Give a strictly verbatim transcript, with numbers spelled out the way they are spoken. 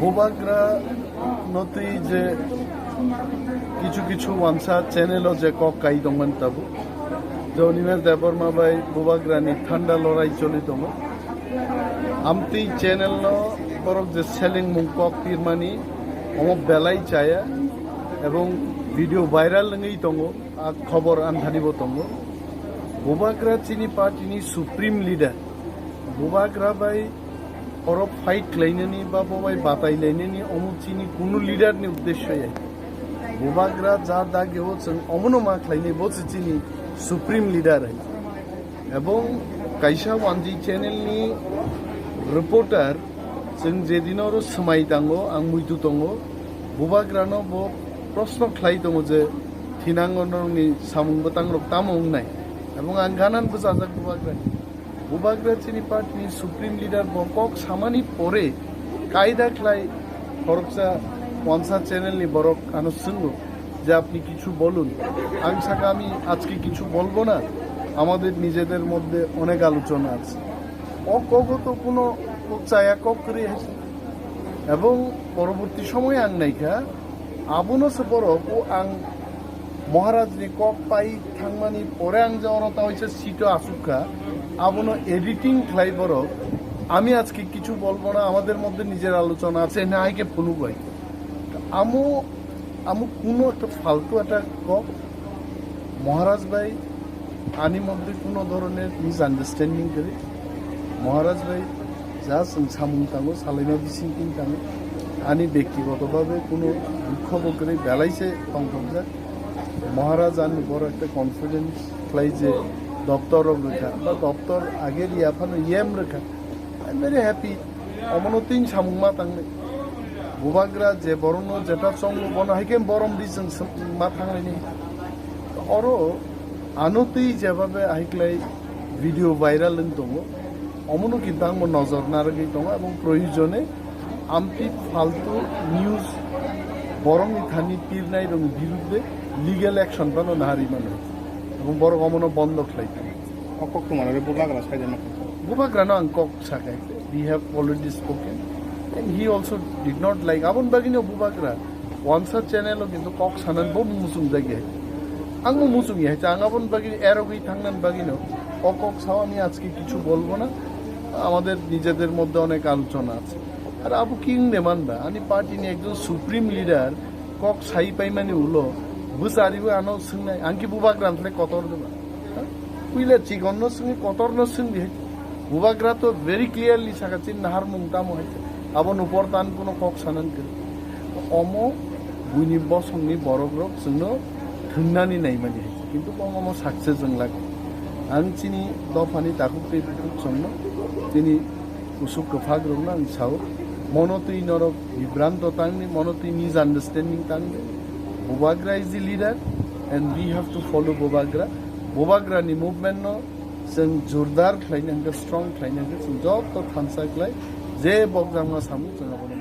Bubagra no twi je kichu kichu wansa channel o je kok kai tongmani tabuk, je Animesh Debbarma bai Bubagra ni thanda lorai choli tongo. Amtwi channel no borok je seleng mung kok pirmani, omo belai chaya, ebong video viral wngwi tongo, a khobor anthani bo tongo. Bubagra chini party ni supreme leader, Bubagra bai oro fight khlainani ba bo bai batai lainani omo chini kunu leader ni uddeshyo ya. Bubagra ja dagi o chwng omono ma khlainai, bo se chini supreme leader hai. Ebong kaisa Wanji channel ni reporter chwng jedino oro swmai tango, ang muitu tongo, Bubagra no bo proshno khlai tongo je thinango norokni samung bwtang rok tamo wngnai. Ebong ang ganan bwchajak Bubagra ni. Bubagra chini party ni supreme leader bo kok samani pore kaida khlai khoroksa wansa channel ni borok ano swngo je, "Apni kichu bolun." Ang saka, "Ami ajke kichu bolbo na, amader nijeder moddhe onek alochona ache." O kogo to kuno kok chaya, kok kwrwi hai se. Ebong poroborti somoy ang naikha, abono se borok o ang Maharaj ni kok pai thangmani pore ang je oro ta hoise seat o asuk kha, abono editing khlai borok, "Ami ajke kichu bolbo na, amader moddhe nijer alochona ache," hwnwi hai khe phunuk bai. Amo, amo kuno ekta faltu ekta kok. Maharaj bai ani moddhe kuno dhoroner misunderstanding kwrwi. Maharaj bai ja chwng samung tango, salaima bising tin tango. Ani bektigoto bhabe kuno dukho bo kwrwi, belai se tongthokjak. Maharaj ani boro ekta confidence khlai je doptor rok rwkha, ba doptor age riya phano yem rwkha. I'm very happy. Omono tin samung ma tangnai. Bubagra je borokno jeta chongo, bono hai khe borom di chwng sw-, ma thangnai ni. Oro ano twi jebabe hai klai video viral wng tongo. Omono kintu ang bo nojor narwgwi tongo, ebong proyojone amtwi faltu news borokni thani pirnai rokni birudde legal action phano naharwi mano. Ebong borok omono bondo khlai tongo. O kok tongmani Bubagra sai de ma kha. Bubagrano ang kok sakai. We have already spoken. And he also did not like. Aboni bagwino Bubagra wansa channel o kintu kok sanani bo muchung jagya. Ang bo muchung ya, ang aboni bagwi erogwi thangnan bagwino o kok sao, "Ami ajke kichu bolbo na, amader nijeder moddhe onek alochona ache." Ar abo ki wngde man ba, ani party ni ekjon supreme leader kok sai paimani ulo bwchariwi ano swngnai, "Ang ki Bubagra ntle kotor de ba?" Ha? Puila chikonno swngwi kotorno swngdi hai. Bubagra to very clearly saka, chini naharmung tamo hai. Abo nupor tan kuno kok sanan kwrwi. Omo buini bosongni borok rok chwngno thwngnani naimani hai. Kintu omo omo success wng lak. Ang chini dophani takhuk tei bukhuk chwngno chini kusuk kwphak rokno ang sao. Mono twi norok bibranto tangni, mono twi misunderstanding tangni. Bubagra is the leader and we have to follow Bubagra. Bubagra ni movement no chwng jordar khlaina hwnkhe, strong khlaina hwnkhe, chwng joto thansa khlai, je bokjakma samung chwng abono